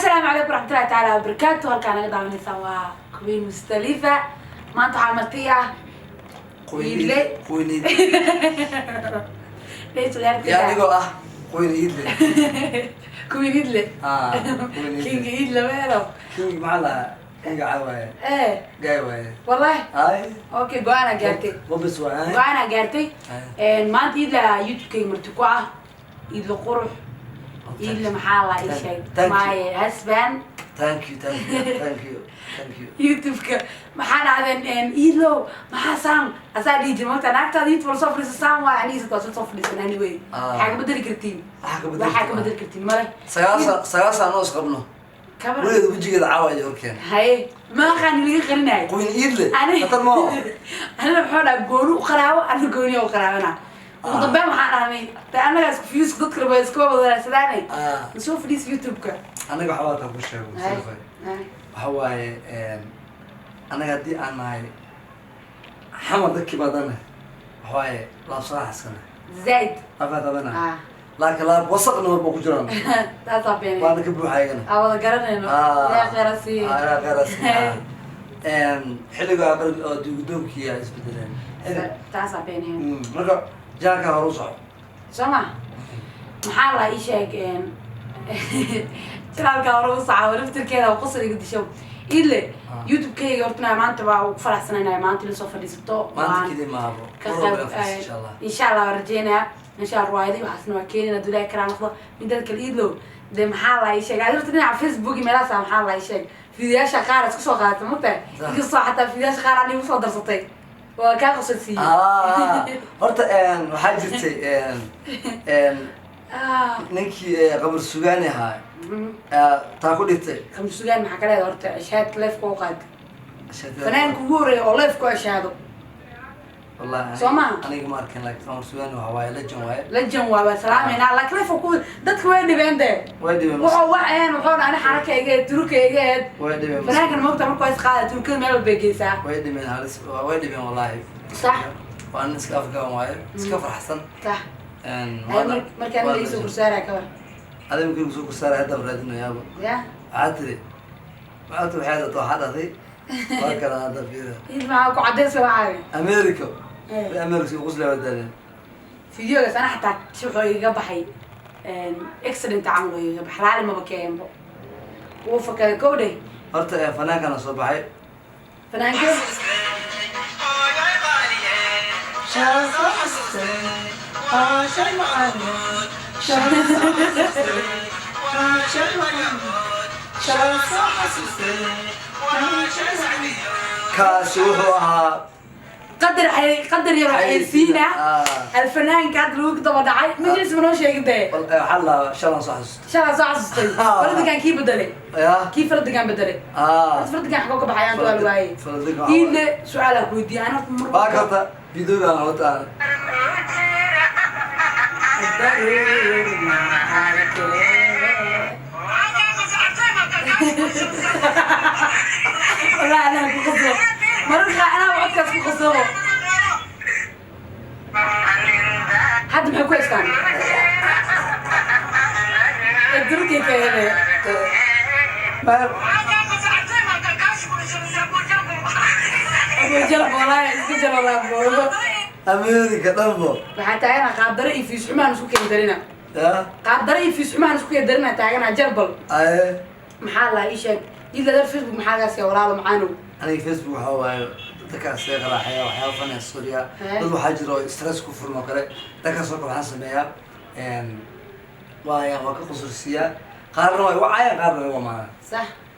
Asalaamu calaykum waraxmatullahi tacaala wabarakaatu. Halkaa naga daawanaysaan waa Queen Mustalifa. Maanta waxaa marti ah Iidle. Queen Iidle. Ya, anigoo ah Queen Iidle. Queen Iidle. Ah, Queen Iidle. King Iidle meelo. King maxaa lahaa? Kinga caa waaye. Eh. Gaay waaye. Wallahi. Ay. Okay, go-aanaa gaartay. Bobis waaye. Go-aanaa gaartay. Ay. Maanta Iidla YouTube-kayga marti ku ah. Iidle qurux, Iidle maxaa la ii sheeg. Thank you. My husband. Thank you, thank you, thank you, thank you. YouTube-ka maxaa dhahdeen? Iidlow, maxaa saan asaa dhihi jira? Maogtaa naagtaada YouTube la soo fadhiisa saan waay, anigiisa waa soo fadhiisan anyway. Ah. Waxaa ka bedeli kartiin? Waxaa ka bedeli Waxaa ka kartaa. bedeli kartiin male. 9 sano is qabno. Kabar. Weligeed wejigeeda caawa iyo horkeen. Haye, maaqaan laga qarinayo. Queen Iidle. Ani khatar ma anina muxuu dhaha gooni u qaraabo, ana gooni u qaraabana. Ugu Ah. dambeyn waxaan dhahnay de annagaa isku views, dadka raba iskuma wadaasadaanay. Ah. Soo fadhiisa YouTube-ka. Aniga waxaa taa ku sheego. Haye. Mustafa. Haye. Waxa waaye, anaga haddii aan nahay Xamar, dadkii baadana waxa waaye laabsanaha iskana. Zaid. Afaadadana. Ah. Laakiin laab wasaqna walba ku jiraan. Taasaa beenay. Waana ka buuxa ayagana. Aa, wada garanayno. Ilaa khayra siiye. Ilaa khayra siiye. Xilliga oo guddoonkiya isbedeleen. Taasaa beenay. Marka jaanka hore u soco. Soo ma maxaa la ii sheeg, channel-ka hore u saca laftirkeeda qosol iga disho Iidle. Ah. YouTube-kayga horta maanta waa ugu faraxsanaynahay maanta ila soo fadhiisato. Maanta Waan keli maabo. ka Mar qayb walba insha Allah. Insha Allah waan rajeynayaa, insha Allah. Riwaayadii waxaasna waa keenina hadduu Ilaahay karaa noqdo. Midada kale, Iidlow, de maxaa la ii sheegay? Adi horta dhinaca Facebook iyo meelahaas maxaa la ii sheeg, fiidiyaasha qaar isku soo qaadata, mogtahay? Sax. Inkastoo xataa fiidiyaasha qaar aan igu soo darsatay waa kaa qosol siiyey. Ah, horta waxaa jirtay Ah. ninkii Qamar Sugaani ahaa taa ku dhigtay. Qamar Sugaan maxaa ka leedahay horta? Ashaadka live-ka u qaad, fanaanka ugu horreeya oo live-ku ashaado. Wallahi. Soo maha? Aniga ma arkin, laakiin Qamar Sugaani waxa waaye legend waaye. Legend waa salaameynaa, laakiin live ku dadka way dhibeen de. Way dhibeen. Wuxuu wax een wuxuu dhahay xaraka iga eed, turuka iga eed. Way dhibeen. Fanaankan moogta markuu is qaada turkada meel walbay geysaa. Way dhibeen, halis way dhibeen wallahi. Waa nin iska afgaan waaye, iska farxsan. Ay, markii aniga iisoo kursaaraya ka war? Adiga markii soo kursaaraya hadda raadinayaaba. Ya. Waxaa tiri waxay dhahday, waxaa dhahday waa kana hadda fiira. Id maxaa ku cadaysa waxaaga? America. Eh. America si qusle waa daadeen. Videogaas ana xataa si wuxuu igaga baxay accident camal oo igaga baxay, raali maba keenbo, wuu fakaday kowdhay. Horta fanaankana soo baxay. Fanaankee? Kaasi wuxuu ahaa qadar qadar yar xayeysiina. Ah. Alfanaanka hadda lagu daba dhacay magaciisa ma noo sheegin dee? Waxaa la shalan soo xasuustay. Shalaa soo xasustay. Ah. Fardigan kii bedelay. Ya. Kii fardigan bedelay. Ah. Horta fardigan xagoo ka baxay aan duwaal waaye. Fardigan. Iidle su-aalaa ku weydiiyay ana horta mar. Waa karta videogan horta. Wallahi anaa ku qoslo mararka qaar, anaa codkaas ku qoslo. Hadda maxay ku haystaan? Durkay ka hele. Abu jalab, wallahi iska jal wallahi boodo. America dhanbo. Waxaa taagana qaabdare iyo fiis xumaan isku keen darina. Ya. Qaabdare iyo fiis xumaan isku keen darina taagana jarbal. Aye. Maxaa la ii sheeg, ila Facebook maxaa gaasiya, walaalo macaanow? Aniga Facebook waxaa waaye dadkaas see qaraaxaya waxyaaba fanaya suuriya. Eh. Dad waxaa jira oo stress ku furmo kale, dadkaas oo kale waxaan sameeyaa waa ka qusursiiyaa. Qaarna way wacayaan, qaarna way wamaanaan.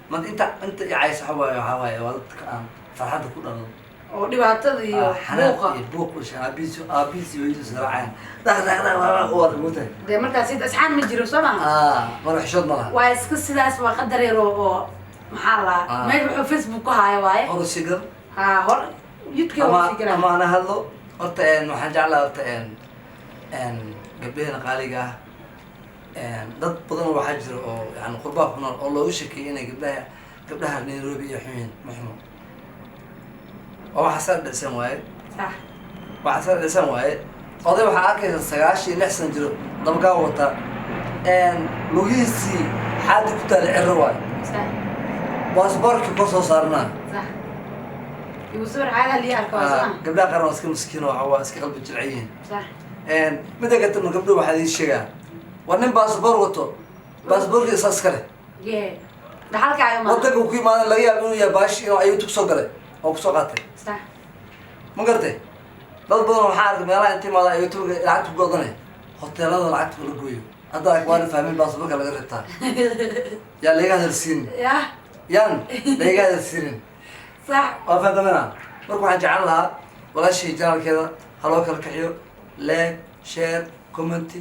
Marka inta icaysa waxaa waaye waa dadka aan farxadda ku dhalan. Oo dhibaatada iyo Ah, xanaaq buuqa. Iyo buuq u dhashay, aabihiis iyo hooyadiis raacayaan, dhaq dhaq dhaq dhaq u arka moogtahay. Dee markaas asxaan ma jiro, soo maha? Ah, mar xishood ma laha. Waa iska sidaas, waa qadar yar oo maxaa la Ah. meesha wuxuu Facebook ku haayo waaye. Hor sigal. Ha, hor jidka. Ama hor sigal. Ama ana hadlo horta waxaan jeclahay horta gabdhaheena qaaliga ah. Dad badan oo waxaa jira oo yani qurbaa ku nool oo loogu shekeeyay inay gabdhaha Nairobi iyo xun yihiin. Ma xumo, waa waxa sar dhicsan waaye. Waxa sar dhicsan waaye, oday waxaa arkaysa 96 sano jiro, dabgaa wata, lugihiisii. Xaadi ku taala ciro waayo. Baasboorkii kor soo saarnaa. Sax, igu sawir caadaha liya arka waa soo. Gabdhaha qaar waa iska miskiin oo waa iska qalbi jilcan yihiin. Sax. Midda katana gabdho waxaa idiin sheegaa, waa nin baasboor wato, baasboorkii isaas iska leh. Ye, dhaxalkaaga ma. Wadanka uu ku imaadan laga yaabo inuu yahay baashi inuu ayuu tug soo galay oo kusoo qaatay. Ma garatay? Dad badan waxaa arkay meelaha inta imaada ayuutuga lacagta ku godanay, hoteelada lacagta kala gooyo. Hadda waana fahmin, baasaboorka laga reebtaa, yaa laga hadalsiinin. Yah. Yaan laga hadalsiinin. Waa fahamtamena. Marka waxaan jeclaan lahaa walaashii channelkeeda haloo kala kaxiyo, like, share, comment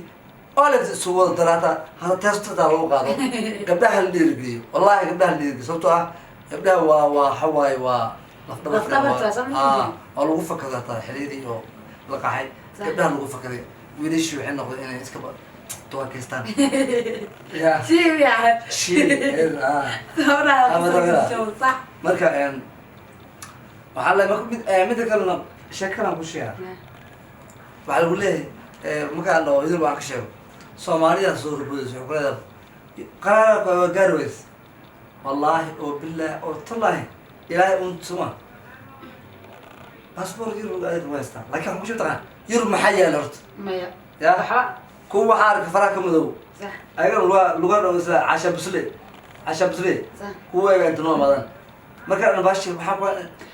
oo la isugu wada dara, hataa hada teestataa lagu qaado. Gabdhaha la dhiirigeliyo, wallahi gabdhaha la dhiirigeliyo, sababtoo ah gabdhaha waa waxa waaye, waa lafdhabarta. Lafdhabarta, soo ma jeedin? Waa lagu fakaday hataa xiliyadii oo la qaxay. Gabdhaha lagu fakaday, wiilashii waxay noqday inay iska duwaankaystaan ya. Shiib yahay. Shii ah. Soo. Ama. Sax. Marka waxaa la marka mid midda kalena sheekadan ku sheega, waxaa lagu leeyahay markaan dhaho idin waan ka sheego, Soomaalidaa soo horboodaysa, waxay ku leedahay qaraarka waa gaari ways. Wallaahi oo bilaahi oo tallaahi, Ilaahay un suma passport Yurub ayaga ma haystaa, laakiin waxaan ku sheeg taqaan Yurub maxaa yaala horta? Maya. Ya. Waxba. Kuwa waxaa arka faraha ka madow. Ayagana luga luga dhawsa casha busle, casha busle. Kuwa eega inta noo imaadaan marka dhan baashi maxaa ku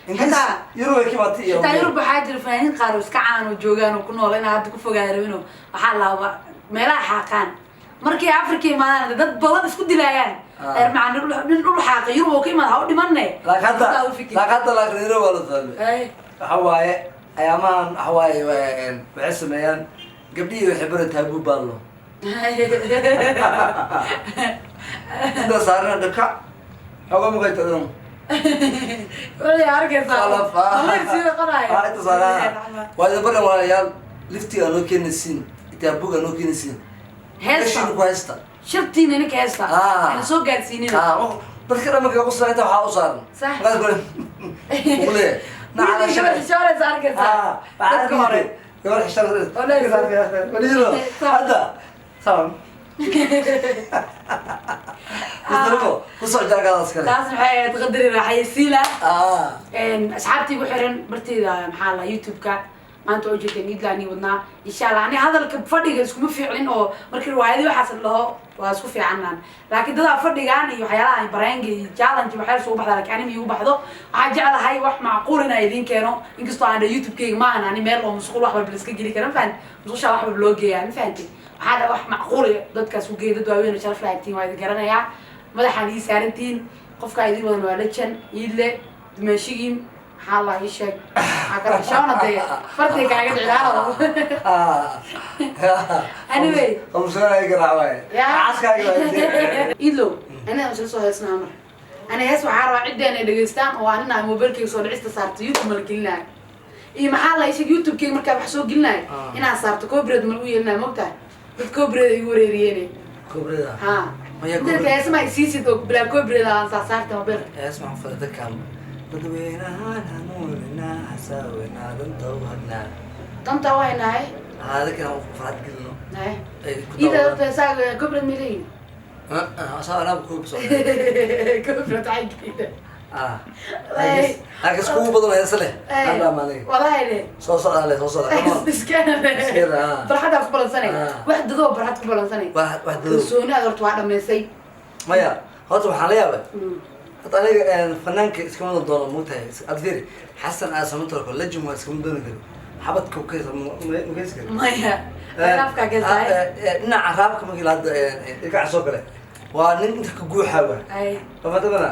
Ingiriis Yurub ay ka imaatay iyo Xitaa Yurub waxaa jira fanaaniin qaar oo iska caan oo joogaan oo ku nool inaa hadda ku fogaada rabin oo waxaa laaba meelaha xaaqaan markay Afrika imaadaan dad badan isku dilaayaan. Reer macaan nin dhul xaaqa Yurub oo ka imaada ha u dhimanne. Laakiin hadda Sidaa u fikir. Laakiin hadda laakiin Nairobi waa la fahmay. Waxa waaye ayaamahan waxa waaye waxay sameeyaan gabdhihii, waxay baran taabuu baallo inta saarana dhaka xooga mugayta dhan. Waxay arkaysaa. Wallahi sida qoraayo. Inta saarana waa idin baran walaalayaal, liftiga noo keenaysiin, taabuga noo keenaysiin. Heesta. Meeshiina ku haysta. Shartiina ninka heesta. Ana soo gaarsiinina. Dadka dhan markay qoslaan inta waxaa u saaran. Markaas kule kuleeyahay nacala. Gabar xishoonaysa arkaysaa. Dadka hore. Gabar xishoonaysa hadda saam mustalifo kusoo jargaadaas kale. Taas maxay ahayd? Qadari raaxaysiila. Asxaabtii ku xiran barteyda maxaa la YouTube-ka maanta oo jeedeen Iidlaani wadnaa, insha Allah. Ani hadalka fadhiga iskuma fiiclin oo markii riwaayadii waxaas la dhaho waa isku fiicanaan, laakiin dadaa fadhigaan iyo waxyaalaha bareenga iyo challenge waxyaala soo baxda, laakiin anima igu baxdo. Waxaan jeclahay wax macquul inaan idiin keeno, inkastoo aan YouTube-keyga maahan ani meel oo musqul wax walba la iska geli kara, ma fahanti? Musqushaa wax walba loo geeyaa, ma fahanti? Waxaa dha wax macquul iyo dadkaas u geeya. Dad waaweyn oo sharaf lahatiin waa idin garanayaa, madaxaan ii saarantihiin. Qofkaa idin wadan waa lejan Iidle dumeeshigiin. Maxaa la ii sheeg, maxaa kala xishoona dee fartay kaaga dhicdaano. Anyway. Qamsanaay garaac waaye. Caaskaaga waaye. Iidlow, aniga isla soo heesnaa mar. Ani hees waxaa rabaa ciddeen ay dhegeystaan oo anina ay mobilkeyga soo dhicista saarto, YouTube mala gelinayo iyo maxaa la ii sheeg YouTube-keyga markaa wax soo gelinayo inaan saarto copyright ma lagu yeelinayo, mogtahay dad copyright ay igu wareeriyeene. Kobrida. Ha. Maya. Dadka hees ma isiisid oo bilaa copyright aan saa saarta mobilka. Hees maxaan fada dadkaan dadweynahaan hanuuninaa hasaawenaa danta u hagnaa. Danta waynahay. Haa, dadkan aan farxad gelino. Hay. Ay ku Ida daawadaan. Horta saa copyright ma leeyihin? Asaa anaaba koobi soo. Copyright xaggeeda. Laakiin iskugu badan heese leh hadda maaliga. Wallahi de. Soo socdaa leh, soo socdaa, come on. Iskana. Iskana, ah. Farxadaa ku balansanay. Wax dadoo farxad ku balansanay. Wax dadow. Kalsooni aad horta waa dhamaysay. Maya, horta waxaan la yaabay hadda aniga fanaanka iskama wada doono, mogtahay? Ad fiiri Xasan aasamantarko lejin waa iskama dooni kari, xabadka makeysi kari. Maya, afkaa gasaay. Dhinaca raabka markii la hadda dhinaca soo gale waa nin inta ka guuxa waa. Fafatamana.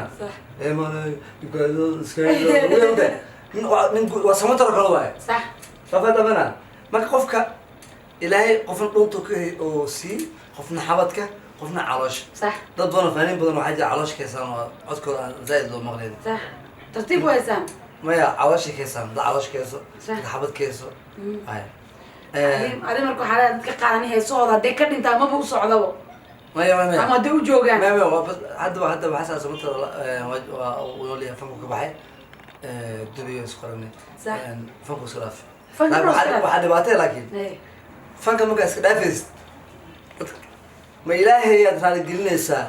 Nin waa samantar kale waaye. Fafatamana. Marka qofka Ilaahay qofna dhunta ka oo sii, qofna xabadka, qofna caloosha. Dad badan, fanaaniin badan waxaa jira caloosha kaysaan oo codkooda aan zaaid loo maqlayn. Sax, tartiib waysaan. Maya, caloosha kaysaan, dad caloosha kayso, dad xabad kayso. Ay. Adi marka waxaa leedahay dadka qaar ani heesahooda hadday ka dhintaan maba u socdabo. Maya, maya, maya. Ama hadday u joogaan. Maya, maya, waa hadda hadda waxaa saas samata waa uu nool yahay, fanku ka baxay, dubiyo isku qaranay. Fanku iska dhaaf. Fanka Laakiin iska dhaaf. Waxaa dhibaatay laakiin fanka markaa iska dhaafaysid, ma Ilaahay aad raali gelinaysaa?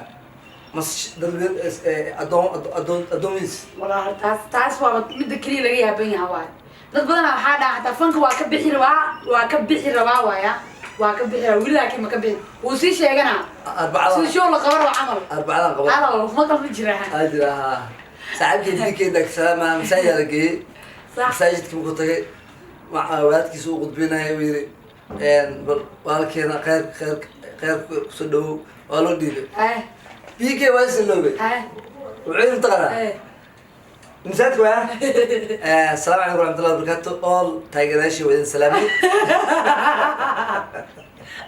Mas dadweyne adoon adoon addoomihiis. Walaa, taas waa midda keliya laga yaaban yaha waay. Dad badanaa waxaa dhaha xataa fanka waa ka bixi rabaa, waa ka bixi rabaa waaya, waa ka bixi rabaa weli, laakiin ma ka bixin, wuu sii sheeganaa. Arbacada. Sida show la qaban rabo camal. Arbacadan qaba. Alo, maqal ma jira. Aa jira ha, saaxiibkay dikeeda salaama, masaajid la geeyey. Masaajidkii markuu tagay, wadaadkiisa u qudbinaya, uu yiri bal walaalkeena kheyr kheyr kheyr kusoo dhawow, waa loo dhiibay. BK waa isiloobay. Wuxuu yiri mataqaanaa masaajidka waa asalaamu calaykum waraxmatullahi wabarakaatu, all taageerayaashii waa idin salaamay.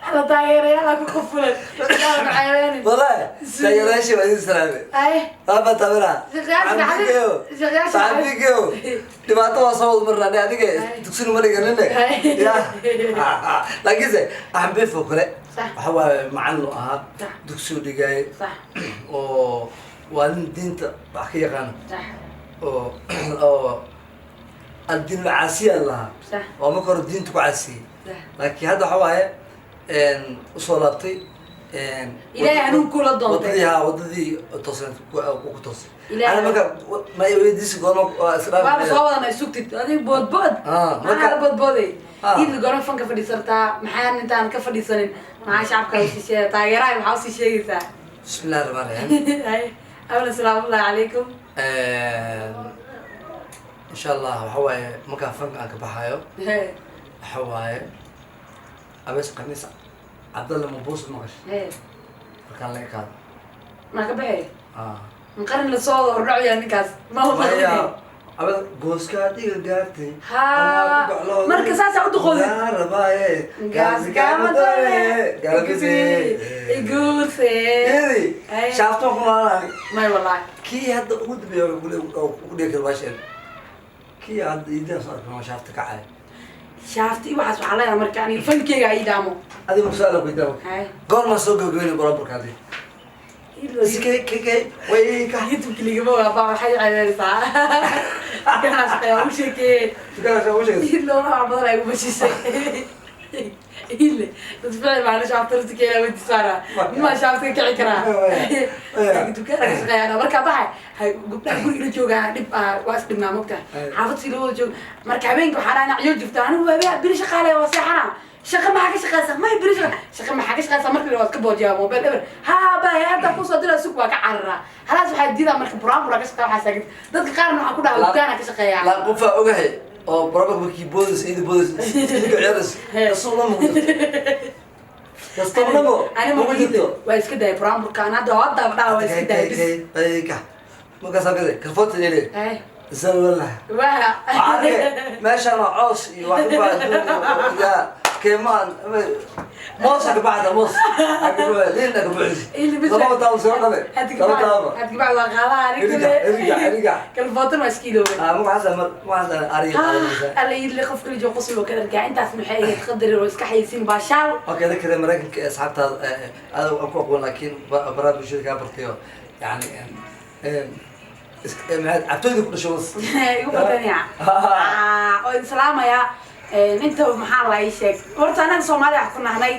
Alla, taageerayaal ku qufulan. Yaa Wallahi taageerayaashii waa idin salaamay. Waaba tabira. Saaxiibkeyo dhibaato waa soo wada marnaa adiga, dugsina ma dhiganine ya, laakiinse Axmed oo kale waxa waaye macallin u ahaa, dugsiu dhigaayay oo waa nin diinta wax ka yaqaano oo addiin caasiya lahaa oo marka hore diinta ku caasiyey, laakiin hadda waxa waaye usoo laabtay. Ilaahay hanuun kula doontay. Wadadii ha, wadadii toosan ku toosay. Ilaahay. Ana marka ma weydiisi goorma waa isdhaaf. Waaba soo wadanay, sugtid adig boodbood. Marka maxaa la boodbooday? Iidla goorma fanka fadhiisartaa? Maxaan intaan ka fadhiisanin, maxaa shacabka usii sheega, taageeraha maxaa usii sheegaysaa? Bismi illahi raxmaan raxiim. Awal, asalaamu ullahi calaykum. Insha Allah waxa waaye markaan fanka aan ka baxayo, waxa waaye Abees Khamiis Cabdalla Mabuus maqash markaan la ekaado. Maa ka baxay? Ah. Qarin lasoo wada hordhacayaa ninkaas ma Maya, abad gooskaad iga gaartay. Ha, marka saasaa u duqoodin. Yaa rabaaye. Gaas gaama dole. Galabise. Iguurse. Eedi shaafto ku maalan. May wallahi. Kii hadda ugu dambeeya wuxuu ku dhigi kara waa sheeg, kii hadda iidaan soo arkay waa shaafta kacay. Shaafti waxaas waxaa leedahay marka aniga fankeyga ay dhaamo. Adiga musaala ku idaa. Goormaa soo gabagabeynay baraburka adiga iskay kekay way ka? YouTube ligama waa baa, waxay ceebaysaa dukaanaa shaqeeyaa u sheekeeye. Dukaanka u sheegay. Idlo wax badan ay ugu bashisay ile dad ficil maana shaafta rasikeena weydiisaana nimaa shaafta ka kici karaa. Dukaanka ka shaqeeyaa markaa baxay hay gabdhaha guriga la joogaa dhib waa is dhibnaa mogtahay, xaafad si loo wada joogo. Marka habeenka waxaa dhahnaa ciyo jirta, anigu habeen beri shaqaale waa seexana. Shaqa maxaa ka shaqeysa? May beri shaqa, shaqa maxaa ka shaqeysa? Marka waad ka boojiyaa mobile eber ha ba hadda kusoo dira sug, waa ka cararaa halaas. Waxaa diidaa marka buraanbura ka shaqeeya, waxaa saagid dadka qaarna waxaa ku dhaha dukaana ka shaqeeyaa. Laa, qofaa ogahay oo barabka markii boodis iidi boodis idiga ciyaris kastoo ma ku jirto, kastoonamo Ani ma ku jirto. Waa iska daayay buraanburka an hadda hadda dhaha, waa iska daayay bis. Ka markaasaa kade karfoota lele zalwala. Waa. Meeshaan waa coos iyo wax ku baa keemaan, moos ka baxda, moos liina ka buuxis, laba taabo soo dhale, laba taabo. Hadgibacd waa qaadaha. Eriga, eriga, eriga. Kalfootan waa iska iloobay. Ah, magacaasa magacaasa ariga qaadanaysa. Alla yidli qof kala joog qosol oo ka dhargaa. Intaas maxay ahayd? Qadar oo iska xayisiin baashaal. Okay, dadka reer Maraykanka ee asxaabtaada aad aan ku aqoon, laakiin baraha bulshada kaa bartayo, yani maxaad cabtooyda ku dhashay was. Igu bartanaya oo idin salaamayaa. Inta maxaa la ii sheeg, horta anaga Soomaaliya wax ku nahnay,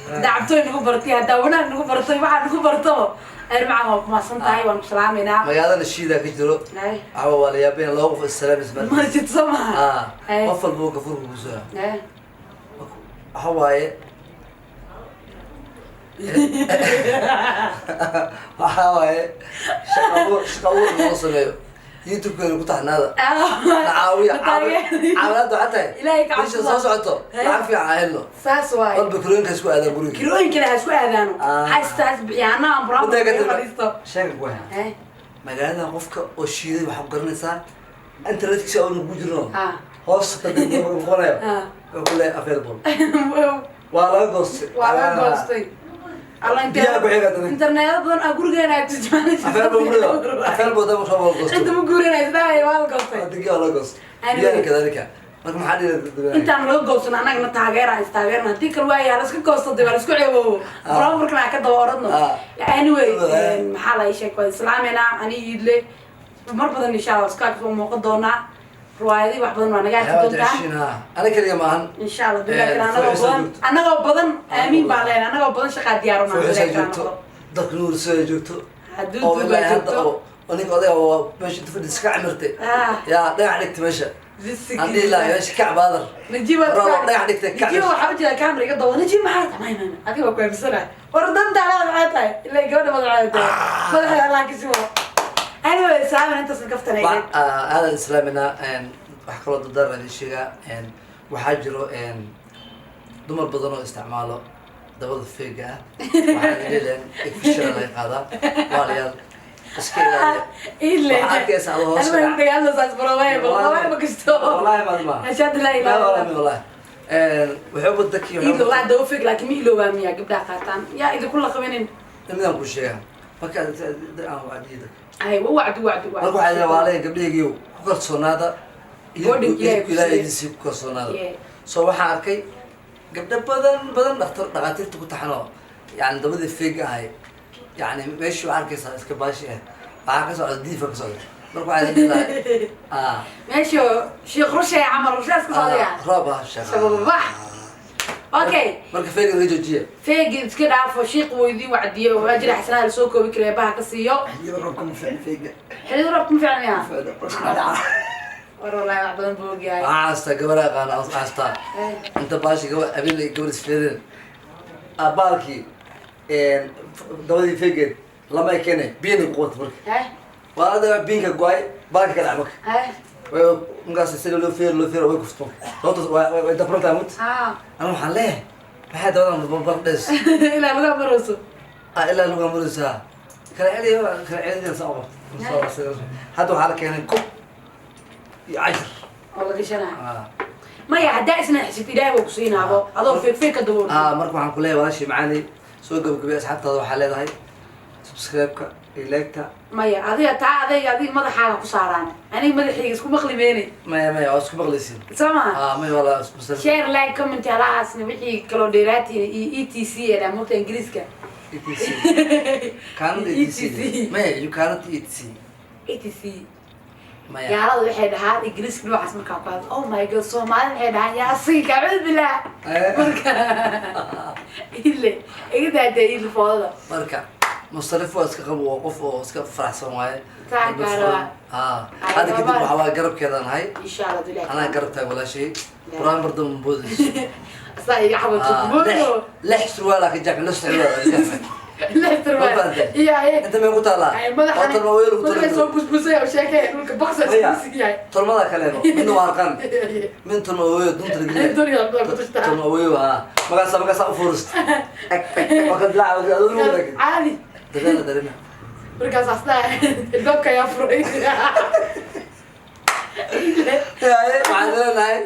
haddaa cabtooy nagu bartay, haddaa wanaag nagu bartay, waxaa nagu bartaba ayr macaan, waa kumahadsan tahay, waan ku salaamaynaa. Magaalada shiida ka jiro. Waxa waa la yaabeen laba qof issalaamis. Ma jirto soo maha? Qof walba uu gafuurka ku soo waxa waaye, waxaa waaye shaqa abuur loo sameeyo YouTube-keena ku taxnaada nacaawiya caawinaadda waxaa tahay Ilaahay ka bisha cabsada. soo socoto lacag fiican ha helno. Saas waay. Walba kirooyinka isku aadaan guriga. Kirooyinkana ha isku aadaano. Haysta has bixiya anaa aan Wadanka buraanka fadhiisto. Sheega ku haya magaaladan qofka oo shiiday waxaa ku garanaysaa internetkiisa oo nagu jirno hoos noqonayo, wuxuu ku leeyahay available, waa laga goostay. Waa laga goostay. Alla. Biyaha ku xiga tani. Interneto badan aa gurigeena aad Available guriga, available dama soo wada goostay. Inta ma guurinaysa dhahay waa la goostay. Adigii waa laga goostay. Anyway. Biyaha kadalika, marka maxaa dhihi? Intaan laga goosano annagana taageera is taageerna, haddii kale waaya laska goosto de waa lasku ceeboobo, buraanburkana ka daba oradno. Anyway, maxaa la ii sheeg, waa islaameynaa aniga Iidle mar badan insha Allah isku ag soo muuqan doonaa, riwaayadii wax badan waa naga arki Waxyaaba doontaa. jeceshiin ha, ana keliya maahan. Insha Allah billahi kale anagoo Fuuxisa badan joogto. Anagoo badan, aamiin baa leenahay, anagoo badan shaqaa diyaaruna. Fuuxisa joogto, dadka nuursada joogto. Hadduu oo duubaa ilaa hadda joogto. Oo ninka odayga oo meesha inta fadhiis ka camirtay. Ah. Yaa dhagax dhigtay meesha. Aan dhihi lahaa meesha kac baadar. Najiib. Roob dhagax dhigtay kac. Najiib waxaa ujeeda camera iga daba. Najiib, maxaa tahay? May may, adiga waa ku aaminsanaa. War danta alada maxaa tahay? Ilaa gabadha madaxeeda tahay, madaxeeda Allah ka shubo. Anyway, saamin intaasan kaftanayay. Aadan islaamina wax kaloo dardaaran idin sheegaa. Waxaa jiro dumar badan oo isticmaalo dabada fake-ga ah. Waxaan leeyahay infection laga qaadaa, walaalayaal, iska ilaaliya. Ile Waxaa arkaysa adoo hoos ka dhac. Dagaalada saas barobay barobay ma kasto. Wallahi ma Ashhadu laa ilaaha wallahi illa. Wallahi waxay u badakii. Iidlo waa daba fake, laakiin ma iloobaa miyaa gabdhaha qaataan yaa idinku la qabinin? Midaan ku sheegaa marka aan wacdiyo dadka. Ay, wa wacdu wacdu. Marka waxaa yidhaha, walaalahay, gabdhahaygiiyow, ku kalsoonaada. Boarding Ilaahay ku Ilaahay siiyey. idin sii ku kalsoonaada. So waxaan arkay gabdho badan badan dhaktar dhakhaatiirta ku taxanoo, yani dabadii fake ahay, yani meeshii waxaa arkaysaa iska baashi ah, waxaa ka socda diifa ka socda. Marka waxaa idin leedahay Meesha sheekh rushay camal rushaas ka socdaya. Roob ah sheekh. Shababax. Okay. Marka fake laga joojiya. Fake iska dhaafo, sheekh wuu idin wacdiyo, waa jira xasanaha lasoo koobi kara, baha ka siiyo. Xilliyada roobka ma fiicna fake-ga. Xilliyada roobka ma fiicna miyaa? Ficna, qoyska dhaca. War wallahi wax badan buu ogyahay. Waxaa xastaa gabar aqaan xastaa inta baashi gabar habeen gabar isfiirin baalkii dabadii fake-geed lama ekene biyana ku qabata marka. Waa ada biinka go-ay baalka ka dhac marka. Way markaas isaga loo feer way kufto marka, sababto way dabran tahay mut. Anu waxaan leeyahay, maxay dabadan barbar dhees? Ilaa laga marayso. Ah, ilaa lugaa maraysaa, kala celiya kala celiya saa u qabto. Hadda waxaa la keenay kub iyo cashir oo la gashanaya. Maya, haddaa isna xisib Ilaahay waa ku siinaabo adoo fake fake ka dabool. Marka waxaan ku leeyahay, walaashii macaanay, soo gabagabay. Asxaabtaada waxaa leedahay subscribe-ka iyo like-ta. Maya, adiga taa adayga adiga madaxaaga ku saaraan, aniga madaxayga isku maqli meene. Maya maya, waa isku maqlaysiin. Soo maha? Maya walaa. Share, like, comment, halahaasna wixii kaloo dheeraatiin iyo etc ee dhaa mogta Ingiriiska. Etc cannot etc. Maya, you cannot etc. Etc. Maya. Gaalada waxay dhahaan Ingiriiska noocaas markaa ku hadlo, oh my God, Soomaalida waxay dhahaan yaa asiga, acuudu billah. Marka ile iga daadee ile foodada. Marka Mustarif waa iska qabo, waa qof oo iska faraxsan waaye. Taa Qalbi gaara furan. waa. Ay, Hadda kadib baba. waxaa waa garabkeedaan ahay. Insha Allah dulaa. Anaa garab taag walaashay, quraan barda ma boodayso. Asaa iga xabato. Moodo. Lix surwaalaa ka jacmi, lix surwaal ka jacmi. Lix Ma fahanteen? Iyo ay Inta may ku taalaa? Ay madaxa. Oo tolma weel ugu Madaxa soo tolma. busbusay oo sheekay dhulka boqsa Maya. isku yahay. Tolmada kaleeno midna waa arqan, mid tolma weyo dunta la geliya. Duniya ku tushtaa. Tolma weyo markaasa u fuurist waa ka dilaaca adoo lagu wadaagay. Caadi. Dadaala dareema. Markaas asna albaabka ayaa furay. Waxaan leenahay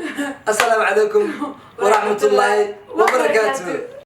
assalaamu calaykum waraxmatullaahi wabarakaatu.